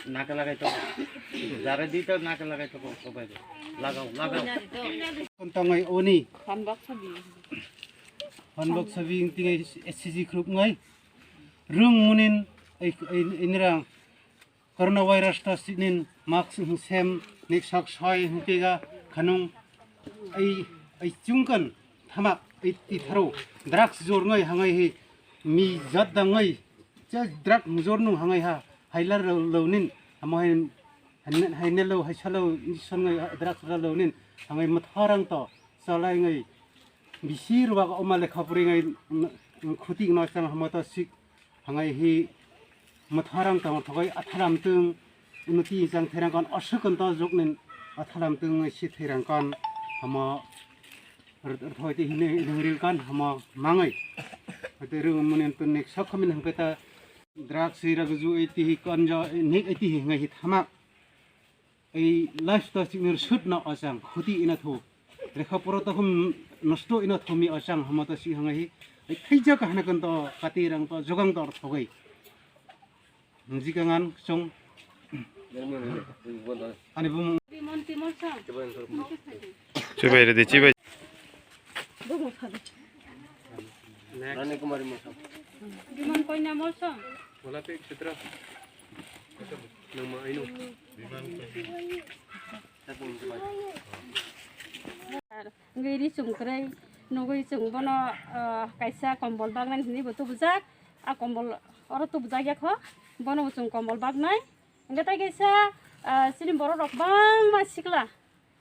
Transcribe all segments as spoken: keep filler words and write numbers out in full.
Naka lagai to. Jara di to naka lagai to ko bai. Lagao, lagao. Kontong ai oni. Hanbok sabi. Hanbok sabi tingei S C G group ngai. Rung munin ai ai inrang. Coronavirus ta sinin mask hwng sem nik sak soi hwng kega khanung ai ai chungkan thamak ai titharo drugs jor ngai hangai hi mi jat dang ngai che drug jor nung hangai ha hailar lo nin amo hai hai ne lo hai salo injection ngai drugs ra lo nin hangai matharang to chalai ngai bisi ruak oma lekha puri ngai khuti no chang hamo to sik Hangai hi matharang tamo thogai athalam tung unuti jang therang kon asuk kon to jok nin athalam tung si therang kon hamo rthoi ti hine hingril kon hamo mangai. Ate rung munin tun nik sok khamin hangkai ta drugs hi ragu ju iti hi kon jo nik iti hi ngai hi thamak. Ei life to sik nir sut na achang khuti ina tho. Rekha poro to hum nosto ina thomi achang hama to sik hangai hi. Ei khaija ka hana kan to kati rang to jogang to thogai. Jikangan song. Ani bum. Chibai re de chibai. Rani Kumari Mosam. Biman Koina Mosam. Wala te chitra. Nangma aino. Ngiri chwng kwrwi nugwi chwng bono, ah, kaisa kombol bagmani hinwi bo tubujak. A kombol oro tubujak ya kho. Bono bo chwng kombol bagnai. Hingke tai kaisa, ah, chini borok rok bangma sikla.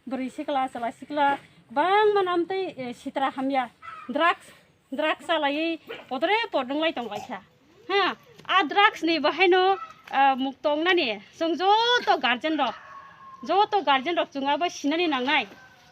Bwrwi sikla, chwla sikla, kwbangma no amtwi, eh, sitra hamya. Drugs, drugs chalaiwi podre podrwnglai tonglaikha. Ha, a drugs ni bahaino, ah, muk tongnani chwng joto guardian rok, joto guardian rok chwng abo sinani nangnai.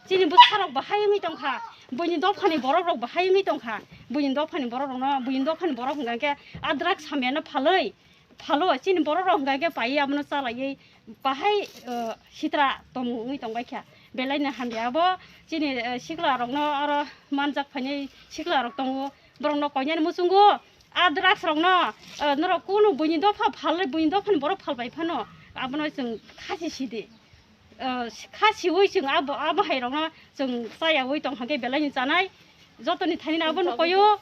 Chini bwsarok bahai wngwi tongkha, buini dophani borok rok bahai wngwi tongkha, buini dophani borok rokno, buini dophani borok hwnka khe a drugs hamyano phalwi, phalo, chini borok rok hwnka khe paiwi abono chalaiwi bahai, uh, sitra tongmung wngwi tongbaikha. Belai no hamya abo chini, uh, sikla rokno oro manjak phainai sikla rok tongo. Borok no koinani muchungo a drugs rok no, uh, norok kunu buini dopha phal, buini dophani borok phal bai phano abono chwng khasi sidi. Uh, kha siwi chwng abo, abo hai rokno chwng chayawi tong hwnkhe belai ni chanai. Jotoni thani abono koyo.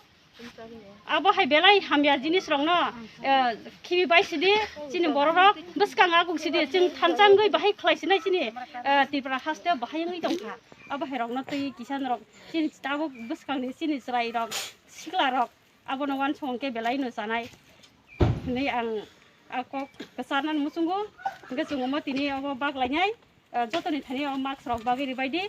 Abo hai belai hamya jinis rokno, eh, khibi bai sidi, chini borok rok bwskang aguk sidi, chwng thansa wngwi bahai khlai sinai chini, eh, Tripura haste bahai wngwi tongkha. Abo hai rokno twi kisa norok chini tabuk bwskangni chini chwrai rok, sikla rok abono uansukha khe belai no chanai hinwi ang a kok kwcharnani muchungo, hwnkhe chwng omo tini obo bak lainai. Ah, jotoni thani o mask rok bagwi ribaidi.